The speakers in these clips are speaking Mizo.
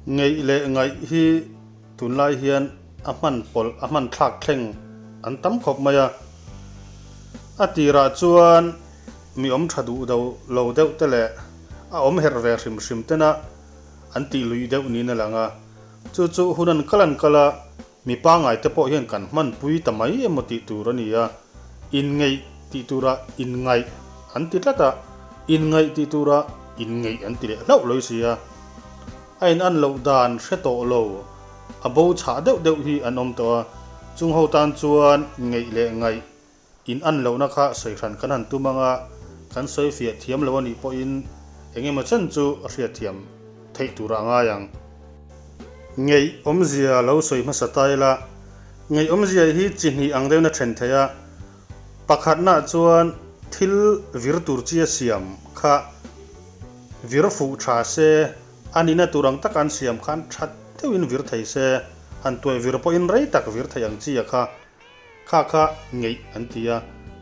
Ngeih leh ngaih hi tunlai hian a hman pawlh a hman thlak thleng an tam khawp mai a. A tirah chuan mi awm tha duh do lo deuh te leh a awm herh ve hrim hrim tena an tih luih deuh niin a lang a. Chu chu hun an kal an kal a, mi pangngai te pawh hian kan hmanpui ta mai emaw tih tur a ni a. Inngeih tih tura inngaih an ti tlat a, inngaih tih tura inngeih an ti leh hlauh lawih si a. A in an loh dan hre tawh lo, a bo chhah deuh deuh hi an awm tawh a, chung ho tan chuan ngeih leh ngaih in an lohna kha sawi hran kan han tum anga kan sawi fiah thiam lo a nih pawhin eng emaw chen chu a hriatthiam theih turah a ngai ang. Ngeih awmzia lo sawi hmasa ta ila, ngeih awmzia hi chi hnih ang deuhin a then thei a, pakhatnaah chuan thil vir tur chi a siam kha vir fuh tha se, a nihna tur ang taka an siam khan tha deuhin vir thei se, han tuai vir pawhin rei tak vir thei ang chi a kha. Kha kha ngeih an ti a,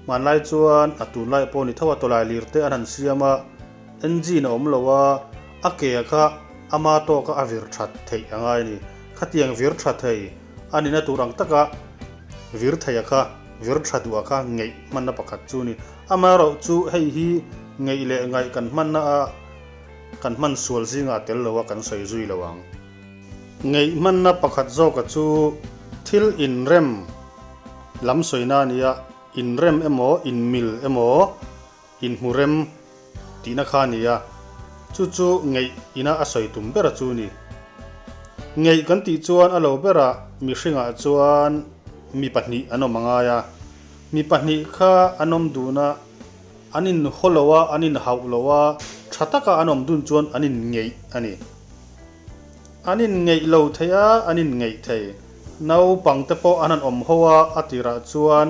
hmanlai chuan a tunlai pawh ni tho a tawlai lir te an han siam a, engine a awm lo a, a ke a kha ama tawka a vir that theih a ngai a ni. Khatiang vir tha thei a nihna tur ang taka vir thei a kha, vir tha duh a kha ngeih hmanna pakhat chu a ni. Amaherawh chu hei hi ngeih leh ngaih kan hmanna a kan hman sual zingah a tel lo a kan sawi zui lo ang. Ngeih hmanna pakhat zawka chu thil inrem lam sawina a ni a, inrem emaw, inmil emaw, inhmurem tihna kha a ni a, chu chu ngeih ina a sawi tum bera chu a ni. Ngeih kan tih chuan a lo berah mihringah chuan mi pahnih an awm a ngai a, mi pahnih kha an awm dun a, an inhaw lo a, an inhauh lo a, tha taka an awm dun chuan an inngeih a ni. An inngeih lo thei a, an inngeih thei. Naupangte pawh an han awm ho a, a tirah chuan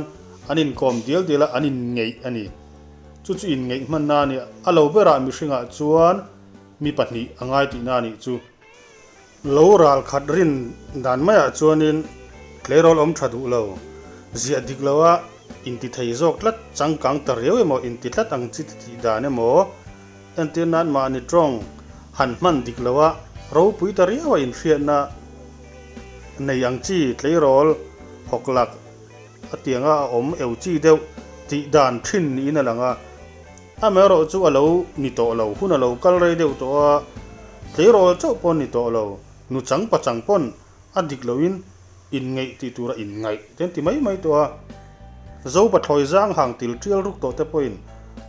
an inkawm dial dial a, an inngeih a ni. Chu chu inngeih hmanna a ni. A lo berah mihringah chuan mi pahnih a ngai tihna a nih chu. Lo ral khat rin dan maiah chuanin tleirawl awm tha duh lo, ziah dik lo a inti thei zawk tlat, changkang ta riau emaw inti tlat ang chi tih dan emaw, Entir nan mahni tawng han hman dik lo a, ropui ta riau a inhriatna nei ang chi tleirawl hawk lak a tianga a awm eu chi deuh tih dan thin niin a lang a. Amaherawh chu a lo ni tawh lo, hun a lo kal rei deuh tawh a, tleirawl chauh pawn ni tawh lo, nuchang pachang pawn A dik loin inngeih tih tura inngaih te an ti mai mai tawh a. Zo pathlawi zang hang til tial ruk tawh te pawhin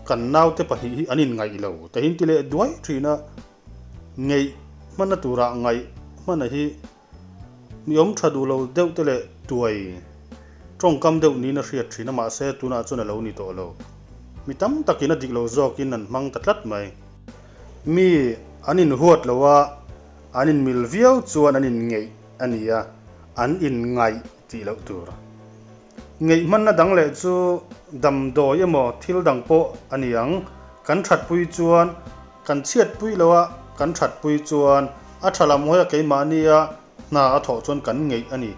kan naute pahnih hi an inngaih lo te hi an ti leh duai thin a. Ngeih hmanna tura ngaih hmanna hi mi awm tha duh lo deuh te leh tuai tawngkam deuh niin a hriat thin a mahse tunah chuan a lo ni tawh lo. Mi tam takin a dik lo zawkin an hmang ta tlat mai. Mi an inhuat lo a. An inmil viau chuan an inngeih a ni a, an inngaih tih loh tur. Ngeih hmanna dang leh chu damdawi emaw thil dang pawh a ni ang, kan thatpui chuan kan chhiatpui lo a, kan thatpui chuan a tha lam hawi a keimahnia hna a thawh chuan kan ngeih a ni.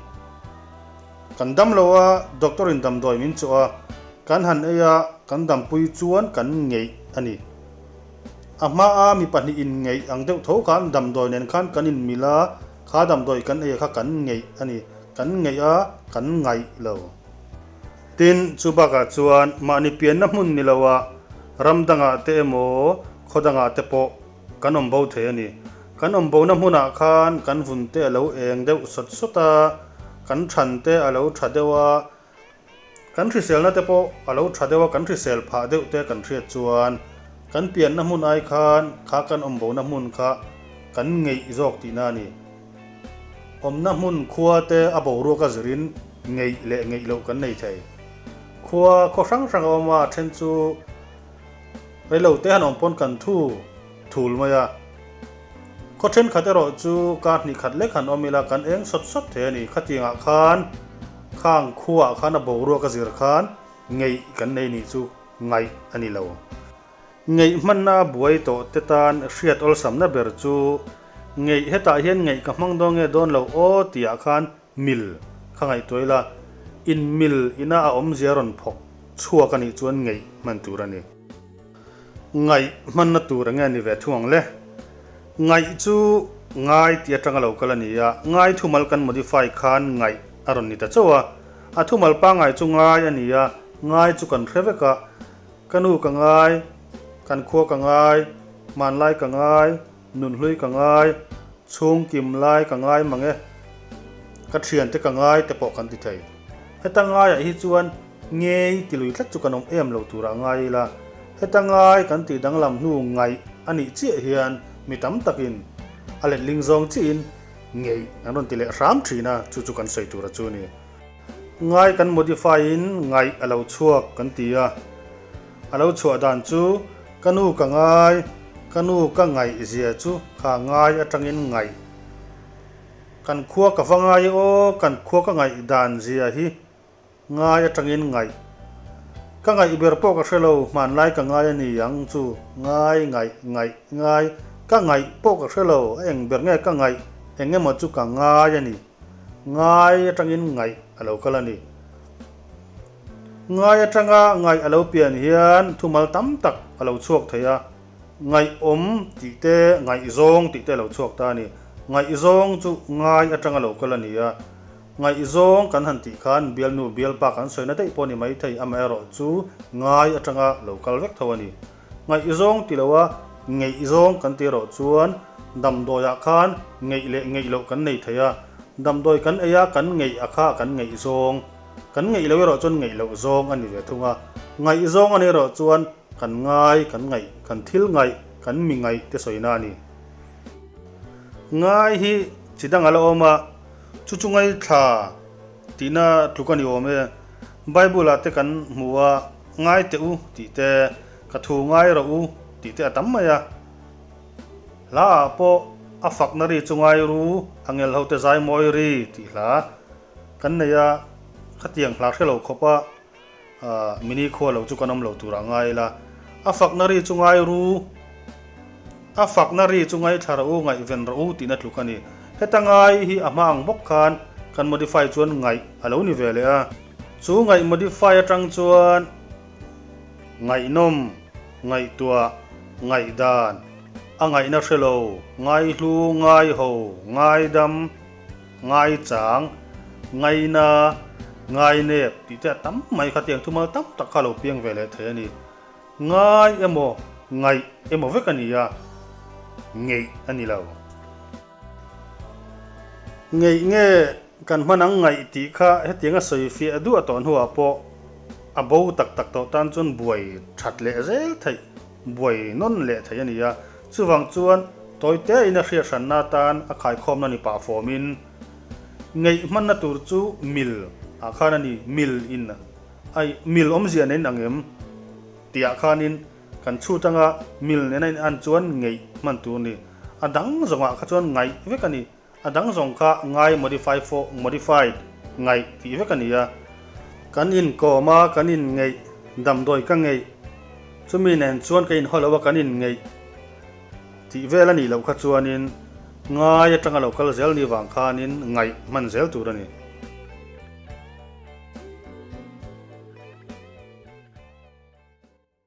Kan dam lo a, doctor in damdawi min chawh a, kan han ei a, kan dampui chuan kan ngeih a ni. A hmaa mi pahnih inngeih ang deuh tho khan damdawi nen khan kan inmil a, kha damdawi kan ei kha kan ngeih a ni, kan ngeih a, kan ngaih lo. Tin, chu bakah chuan mahni pianna hmun ni loah ram dangah te emaw khaw dangah te pawh kan awm bo thei a ni. Kan awm bona hmunah khan kan vun te a lo eng deuh sawt sawt a, kan than te a lo tha deuh a, Kan hriselna te pawh a lo tha deuh a, kan hrisel phah deuh te kan hriat chuan kan pianna hmun ai khan kha kan awm bona hmun kha kan ngeih zawk tihna a ni. Awmna hmun khua te a boruak a zirin ngeih leh ngeih loh kan nei thei. Khua khaw hrang hrang a awm a, a then chu reilo te han awm pawn kan thu thul mai a. Khaw thenkhat erawh chu kar hnih khat lek han awm ila kan eng sawt sawt thei a ni. Khatiangah khan khang khuaah khan a boruak a zir khan ngeih kan nei nih chu ngaih a ni lo. Ngeih hmanna a buai tawh te tan hriat awlsamna ber chu ngeih hetah hian ngeih ka hmang dawn nge dawn lo aw tihah khan mil kha ngaihtuah ila in mil ina a awmzia rawn phawk chhuak a nih chuan ngeih hman tur a ni. Ngaih hmanna tur enge ni ve thung ang le? Ngaih chu ngai tih atanga lo kal a ni a, ngai thumal kan modify khan ngaih a rawn ni ta chauh a. A thumal pangngai chu ngai a ni a, ngai chu kan hre vek a, ka nu ka ngai, kan khua ka ngai, hmanlai ka ngai, nunhlui ka ngai, chhungkim lai ka ngai mang e, ka thiante ka ngai te pawh kan ti thei. Heta ngaiah hi chuan ngei ti lui tlat chu kan awm em lo turah ngai ila, heta ngai kan tih danglam hnu ngaih a nih chiah hian mi tam takin a letling zawng chiahin ngeih an rawn ti leh hram thin a, chu chu kan sawi tura chu a ni. Ngai kan modify in ngaih a lo chhuak kan ti a, a lo chhuah dan chu ka nu ka ngai, ka nu ka ngaih zia chu kha ngai atangin ngaih. Kan khua ka va ngai aw, kan khua ka ngaih dan zia hi ngai atangin ngaih. Ka ngaih ber pawh ka hre lo, hmanlai ka ngai a ni ang chu, ngai, ngaih, ngaih, ngai, ka ngaih pawh ka hre lo, a eng ber nge ka ngaih, eng emaw chu ka ngai a ni, ngai atangin ngaih a lo kal a ni. Ngai atanga ngaih a lo pian hian thumal tam tak a lo chhuak thei a. Ngaihawm tih te, ngaihzawng tih te a lo chhuak ta a ni. Ngaihzawng chu ngai atanga lo kal a ni a. Ngaihzawng kan han tih khan bialnu bialpa kan sawina daih pawh a ni maithei, amaherawh chu ngai atanga lo kal vek tho a ni. Ngaihzawng ti loa ngeihzawng kan tih erawh chuan damdawiah khan ngeih leh ngeih loh kan nei thei a. Damdawi kan ei a, kan ngeih a kha kan ngeihzawng. Kan ngeih loh erawh chuan ngeih loh zawng a ni ve thung a. Ngaihzawng a nih erawh chuan Kan ngai, kan ngaih, kan thil ngaih, kan mi ngaih te sawina a ni. Ngai hi chi dang a la awm a, chu chu ngaithla tihna tluk a ni awm e. Bible ah te kan hmu a, ngai teh u tih te, ka thu ngai rawh u tih te a tam mai a. Hla ah pawh a fakna ri chu ngai ru, a ngel ho te zai mawi ri tih hla kan nei a, khatiang hla hre lo khawp a. Mini khua lo chu kan awm lo turah ngai ila, a fakna ri chu ngai ru, a fakna ri chu ngaithla rawh u, ngaihven rawh u tihna tluk a ni. Heta ngai hi a hma ang bawk khan kan modify chuan ngaih a lo ni ve leh a. Chu ngaih modify atang chuan ngaihnawm, ngaihtuah, ngaihdan, a ngaihna hre lo, ngaihlu, ngaiho, ngaidam, Ngaichang, ngaina, ngainep tih te a tam mai kha tiang thumal tam tak kha a lo piang ve leh thei a ni. Ngai emaw, ngaih emaw vek a ni a, ngeih a ni lo. Ngeih nge kan hman ang ngaih tih kha hetiang a sawi fiah duah tawh hnuah pawh a bo tak tak tawh tan chuan buai that leh zel theih. Buai nawn leh thei a ni a, chuvang chuan tawite in a hriat hranna atan a khaikhawmna ni pah fawmin ngeih hmanna tur chu mil ah khan a ni, mil in ai mil awmzia nen ang em tih ah khanin kan chhut anga mil nena in an chuan ngeih hman tur a ni, a dang zawngah kha chuan ngaih vek a ni. A dang zawng kha ngai modify for modified ngaih tih vek a ni a. Kan inkawm a, kan inngeih, damdawi ka ngeih, chumi nen chuan ka inhaw lo a kan inngeih tih vel a nih loh kha chuanin ngai atanga lo kal zel ni vang khanin ngaih hman zel tur a ni.